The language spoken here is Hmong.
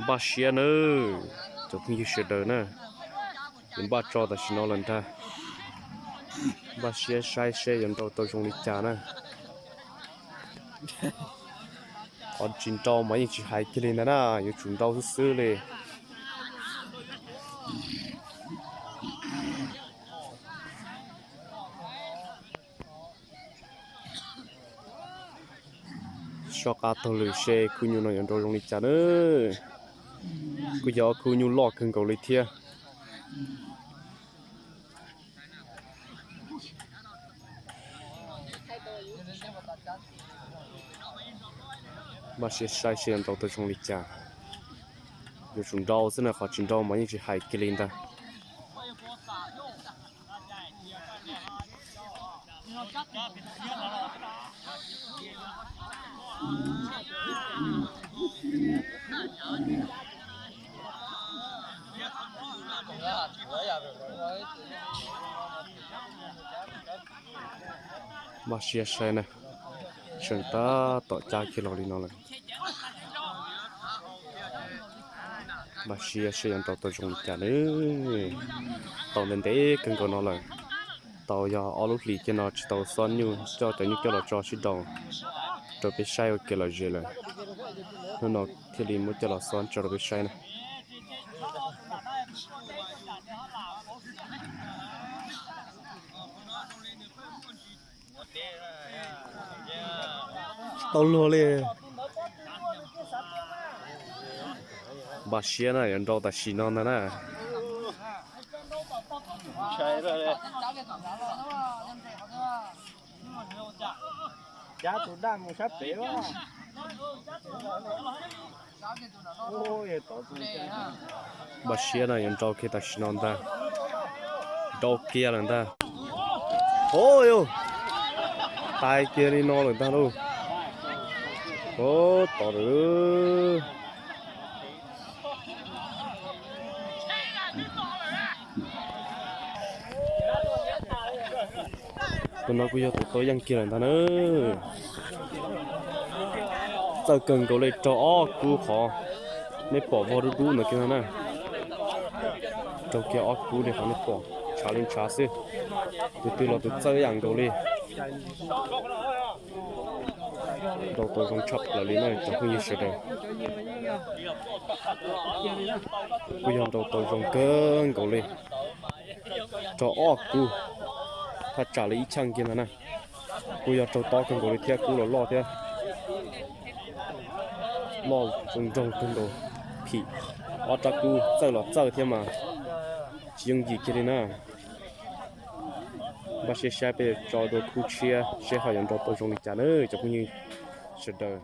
Npaj siab nawb cov phooj ywg sawv daws na, yuav npaj tso tam sim no lawm ntag. Npaj siab saib seb yuav nrau tau zoo li cas na. Qhov tsis nrau mas yeej tsis hais kiag li ntag na, yuav tsum nrau xwb xwb li. Soj qab taug lwm seb khub nyuj no yuav nrau zoo li cas na. Kuj yog ob khub nyuj loj kawg nkaus li thiab. Npaj siab saib seb yuav nrau tau zoo li cas. Yuav tsum nrau xwb na, qhov tsis nrau mas yeej tsis hais kiag li ntag. Npaj siab saib na, tseem tab tom cab kiag los li no lawm. Npaj siab seb yuav nrau tau zoo li cas na. Tau ntev ntev kawg nkaus no lawm, tau yog ob lub hlis kiag no tsis tau xob nyuj, coj cov nyuj coj los tso sib nrau rau peb saib ua ke lom zem lawm. Hnub no thiaj li muab coj los xob tso rau peb saib na. Tau luag li. Npaj siab na, yuav nrau tam sim no ntag na. Npaj siab na, yuav nrau kiag tam sim no ntag. Nrau kiag lawm ntag. Ua, tais kiag li no lawm ntag lauj. Ua, tod lawm. Tus no kuj yog tus tau yeej kiag lawm ntag na. Txawj kawg nkaus li, raug ob kub qhov, nej pom vog dub dub ntawd kiag no na. Raug kiag ob kub li qhov nej pom, ntshav li ntshav xwb. Tus twg los tus txawj ib yam nkaus li. Nrau tau zoo tshaj plaws li na cov phooj ywg sawv daws. Kuj yog nrau tau zoo kawg nkaus li. Raug ob kub, thaj tsam li ib cheej kiag ntag na. Kuj yog raug tob kawg nkaus li thiab, kub los loj thiab. Loj zoo nraug kawg nkaus, phim ob rab kub txawj los txawj thiab mas tsis yooj yim kiag li na. Npaj siab saib peb yuav tso dua khub tshiab seb ho yuav nrau tau zoo li cas na cov phooj ywg sawv daws.